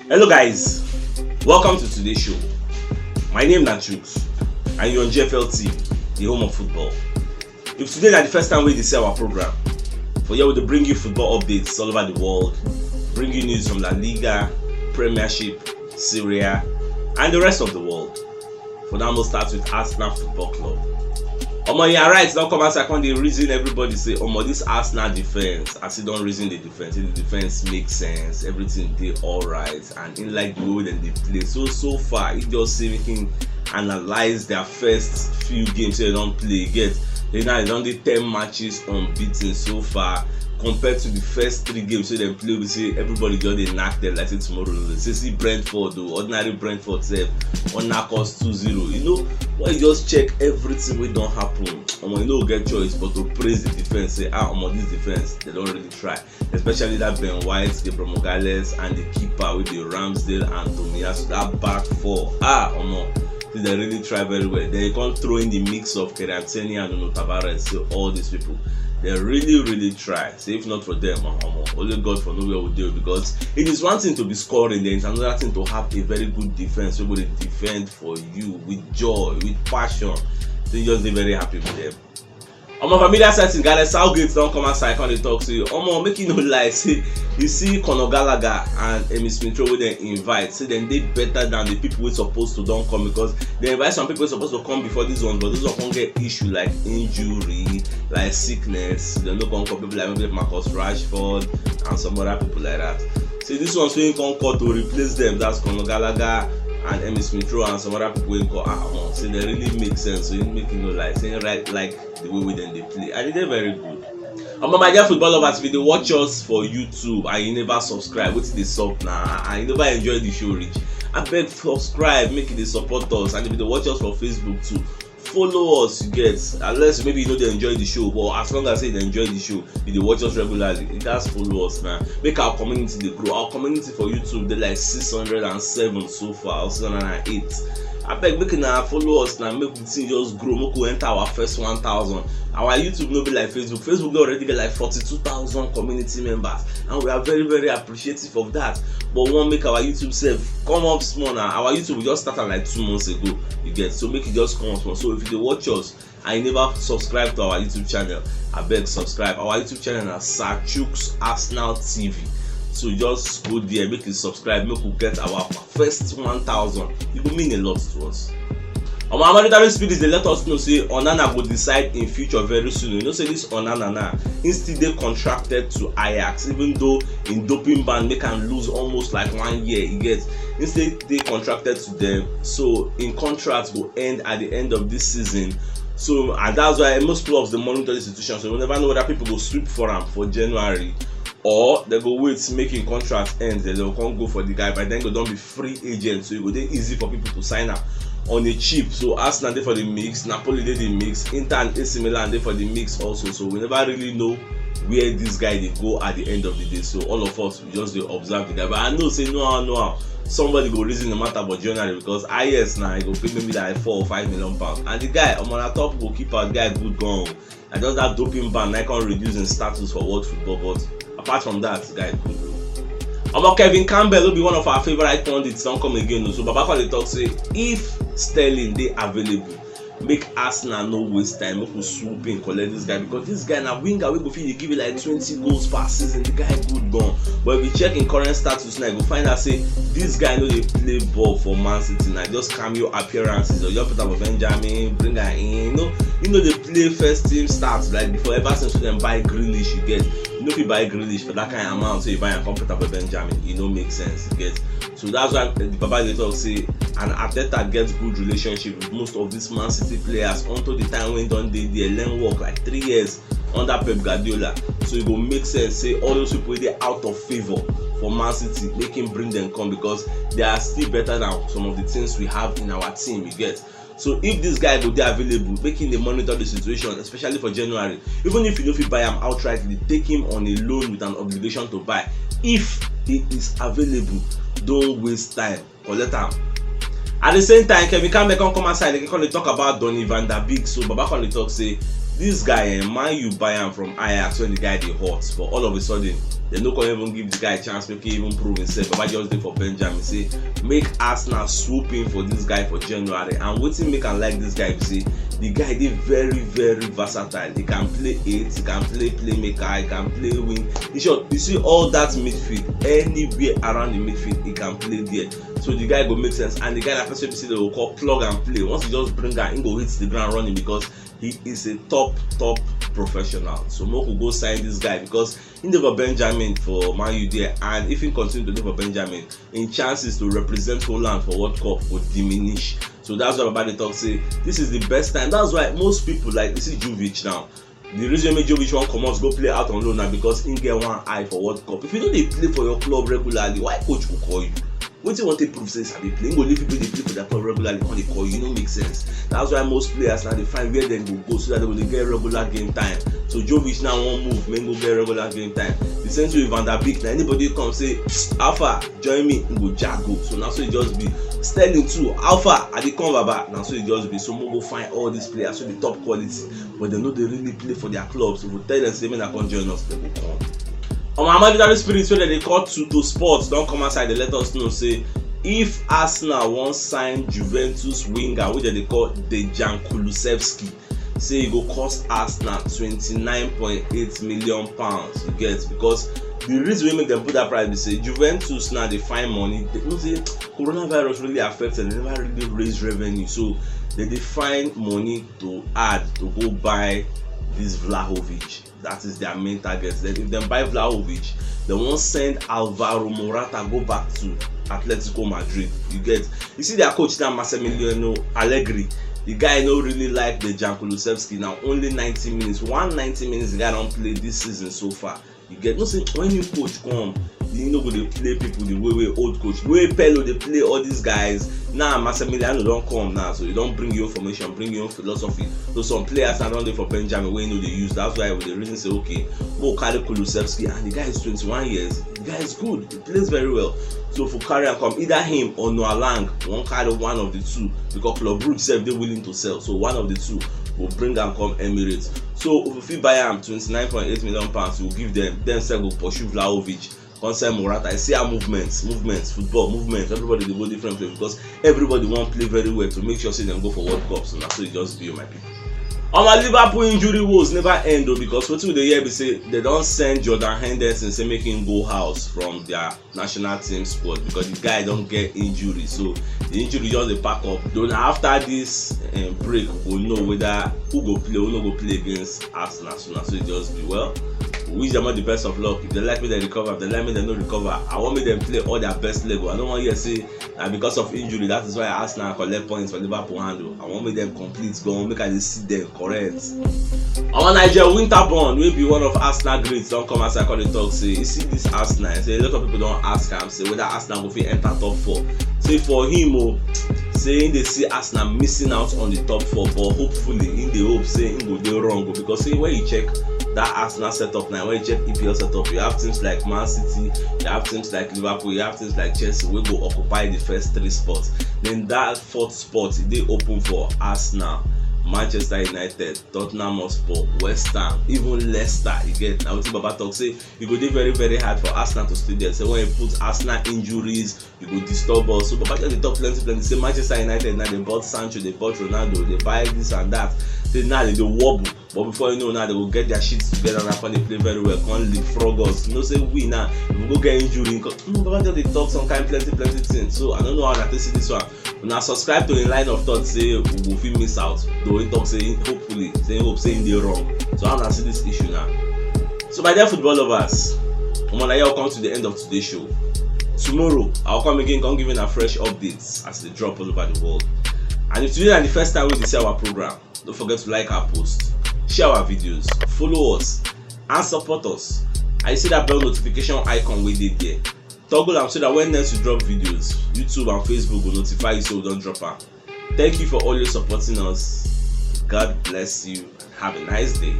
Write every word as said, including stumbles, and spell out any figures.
Hello guys, welcome to today's show. My name na Chuks and you're on G F L T V, the home of football. If today na the first time wey you dey see our program, for here we dey bring you football updates all over the world, bring you news from La Liga, Premiership, Serie A, and the rest of the world. For now, we'll start with Arsenal Football Club. Omo, yeah, right. Now come outside, come dey reason everybody say, omo, this Arsenal defense. I still don't reason the defense. The defense makes sense. Everything dey alright, and in like the way dem dey play. So so far, he just say making analyze their first few games they don't play yet. They now they don't dey ten matches unbeaten so far, compared to the first three games wey dem play, we say everybody just dey knack them like say tomorrow no dey. Say see Brentford o, ordinary Brentford sef, one knock us two zero. You know, when you just check everything wey don happen, omo, you no get choice but to praise the defense. Say, ah, omo, this defense, they don't really try. Especially that Ben White, Gabriel Magalhaes, and the keeper with the Ramsdale and Tomiyasu. That back four, ah, omo, they really try very well. Then you can't throw in the mix of Kieran Tierney and Nuno Tavares. So all these people, they really, really try. So if not for them, uh, omo, only God for nowhere would do, because it is one thing to be scoring, then it's another thing to have a very good defense. People dey defend for you with joy, with passion. So you just be very happy with them. Omo, familiar setting, Gareth Southgate don come outside, come dey talk say, omo, make you no lie, say you see Conor Gallagher and Emil Smith Rowe wey dem invite, say dem dey better than the people wey suppose to don come, because dem invite some people wey suppose to come before these ones, but those ones come get issue like injury, like sickness. Dem no come come, people like maybe Marcus Rashford and some other people like that. Say these ones wey come call to replace them, that's Conor Gallagher and Emil Smith Rowe and some other people wey come, ah, omo, say dem really make sense. So you make you no lie, say right, like the way wey dem dey play, and e dey very good. Omo, my dear football lovers, if you dey watch us for YouTube and you never subscribe, wetin dey sup na? And you never enjoy the show reach, abeg subscribe, make you dey support us. And if you dey watch us for Facebook too, follow us. You get, unless maybe you no dey enjoy the show, but as long as say you dey enjoy the show, you dey watch us regularly, you gats follow us na. Make our community dey grow. Our community for YouTube dey like six hundred and seven so far, or six hundred and eight. Abeg, make una follow us na, make the thing just grow, make we enter our first one thousand. Our YouTube no be like Facebook. Facebook don already get like forty-two thousand community members, and we are very, very appreciative of that. But we wan make our YouTube sef come up small na. Our YouTube, we just start am like two months ago, you get, so make e just come up small. So if you dey watch us and you never subscribe to our YouTube channel, abeg subscribe. Our YouTube channel na Sir Chuks Arsenal T V. So just go there, make you subscribe, make we get our first one thousand. E go mean a lot to us. Omo, our monitoring spirit dey let us know say Onana go decide im future very soon. You know say this Onana now, he still dey contracted to Ajax, even though im doping ban make am lose almost like one year. You get, he still dey contracted to them, so im contract go end at the end of this season. So, and that's why most clubs dey monitor the situation. So we never know whether people go sweep for am for January, or they go wait make im contract end, then they go come go for the guy. By then, go don be free agent, so e go dey easy for people to sign am on a cheap. So Arsenal dey for the mix, Napoli dey the mix, Inter and A C Milan dey for the mix also. So we never really know where this guy dey go at the end of the day. So all of us, we just dey observe the guy. But I know say no how, no how, somebody go reason the matter for January, because highest na e go pay maybe like four or five million pounds. And the guy, omo, na top goalkeeper, the guy good gan. Na just that doping ban na come reduce im status for world football, but apart from that, the guy good o. Omo, Kevin Campbell, who be one of our favourite pundits, don come again o. So Baba come dey talk say if Sterling dey available, make Arsenal no waste time, make we swoop in collect this guy, because this guy na winger wey go fit dey give you like twenty goals per season. The guy good gan. But if you check im current status now, you go find out say this guy no dey play ball for Man City. Na just cameo appearances, or just put am for Benjamin, bring am in. You know, he no dey play first team starts like before. Ever since dem buy Grealish, you get, you no fit buy Grealish for that kind of amount, so you buy am, come put am for Benjamin. E no make sense, you get. So that's why the Baba dey talk say, and Arteta get good relationship with most of these Man City players until the time wey don dey there, learn work like three years under Pep Guardiola. So e go make sense say all those people wey dey out of favour for Man City, make him bring them come, because they are still better than some of the things we have in our team, you get. So if this guy go dey available, make him dey monitor the situation, especially for January. Even if you no fit buy am outrightly, take him on a loan with an obligation to buy. If he is available, don't waste time, collect am. At the same time, Kevin Campbell come come outside again, come dey talk about Donny van der Beek. So Baba come dey talk say This guy, eh, Man U buy am from Ajax when the guy dey hot, but all of a sudden, dem no come even give the guy chance make he even prove himself. Baba just dey for Benjamin say make Arsenal swoop in for this guy for January. And wetin make am like this guy be say the guy dey very, very versatile. He can play eight, he can play playmaker, he can play wing. In short, you see all that midfield, anywhere around the midfield, he can play there. So the guy go make sense, and the guy na person be say dem go call plug and play. Once you just bring am, he go hit the ground running because he is a top, top professional. So make we go sign this guy because he dey for Benjamin for Man U there, and if he continue to dey for Benjamin, him chances to represent Holland for World Cup go diminish. So that's why Baba dey talk say this is the best time. That's why most people, like, you see Jovic now. The reason make Jovic wan comot go play out on loan na because he get one eye for World Cup. If you no dey play for your club regularly, why coach go call you? Wetin you wan take prove say you sabi play? He go leave people dey play for their club regularly, come dey call you. E no make sense. That's why most players now dey find where dem go go so that dem go dey get regular game time. So Jovic now wan move, make he go get regular game time. The same thing with Van der Beek. Na anybody come say, "Alpha, join me," he go jago. So na so e just be. Sterling too, "Alpha, I dey come, Baba." Na so e just be. So make we go find all these players wey be top quality, but dem no dey really play for their clubs. If we tell dem say make dem come join us, dem go come. Omo, our Mandatory Spirits wey dem dey call Tuto Sports don come outside dey let us know say if Arsenal wan sign Juventus winger wey dem dey call Dejan Kulusevski, say e go cost Arsenal twenty-nine point eight million pounds. You get? Because the reason wey make dem put that price be say Juventus now dey find money. Dem know say coronavirus really affect dem, dem never really raise revenue, so dem dey find money to add to go buy this Vlahovic. That is their main target. Then if dem buy Vlahovic, dem wan send Alvaro Morata go back to Atletico Madrid. You get? You see their coach now, Massimiliano Allegri. The guy no really like Dejan Kulusevski. Na only ninety minutes, one ninety minutes the guy don play this season so far. You get? No say when new coach come, he no go dey play people the way wey old coach, wey Pirlo dey play all these guys. Now Massimiliano don come now, so he don bring your formation, bring your philosophy. So some players now don dey for Benjamin wey he no dey use. That's why we dey reason say, okay, go carry Kulusevski, and the guy is twenty-one years. The guy is good. He plays very well. So if we carry am come, either him or Noah Lang, we wan carry one of the two, because Club Brugge sef dey willing to sell. So one of the two go bring am come Emirates. So if we fit buy am twenty-nine point eight million pounds, we go give dem. Dem sef go pursue Vlahovic, come sell Morata. I see how movements, movements, football, movements. Everybody dey go different place because everybody wan play very well to make sure say dem go for World Cup. So na so e just be, my people. Omo, Liverpool injury woes never end o, because wetin we dey hear be say dem don send Jordan Henderson say make him go house from their national team squad because the guy don get injury. So the injury just dey pack up. Though na after this, um, break, we go know whether who go play, who no go play against Arsenal. So na so e just be. Well, we wish dem all the best of luck. If dem like, make dem recover. If dem like, make dem no recover. I wan make dem play all their best leg o. I no wan hear say na because of injury, that is why Arsenal collect points for Liverpool hand o. I wan make dem complete, go on, make I dey see dem correct. Our Nigel Winterborn, wey be one of Arsenal greats, don come outside come dey talk say, you see this Arsenal, say a lot of people don ask am say whether Arsenal go fit enter top four. Say for him o, say he dey see Arsenal missing out on the top four, but hopefully he dey hope say he go dey wrong o, because say when you check that Arsenal setup now, when you check E P L setup, you have teams like Man City, you have teams like Liverpool, you have teams like Chelsea wey go occupy the first three spots. Then that fourth spot e dey open for Arsenal, Manchester United, Tottenham Hotspur, West Ham, even Leicester. You get? Na wetin Baba talk say e go dey very, very hard for Arsenal to stay there. Say when you put Arsenal injuries, e go disturb us. So Baba just dey talk plenty, plenty. Say Manchester United now, dem bought Sancho, dem bought Ronaldo, dem buy this and that. Say now dem dey wobble. But before you know now, dem go get their shit together and come dey play very well, come leapfrog us. You know say we now, if we go get injury, nko-, no, Baba just dey talk some kind plenty, plenty things. So I no know how una take see this one. Una subscribe to him line of thought say we go fit miss out. Though he talk say hopefully, say he hope say he dey wrong. So how una see this issue now? So my dear football lovers, omo, na here we come to the end of today's show. Tomorrow, I will come again, come give una fresh updates as they drop all over the world. And if today na the first time wey you see our program, don't forget to like our post, share our videos, follow us, and support us. And you see that bell notification icon wey dey there. Toggle am so that when next we drop videos, YouTube and Facebook go notify you say we don drop am. Thank you for always supporting us. God bless you and have a nice day.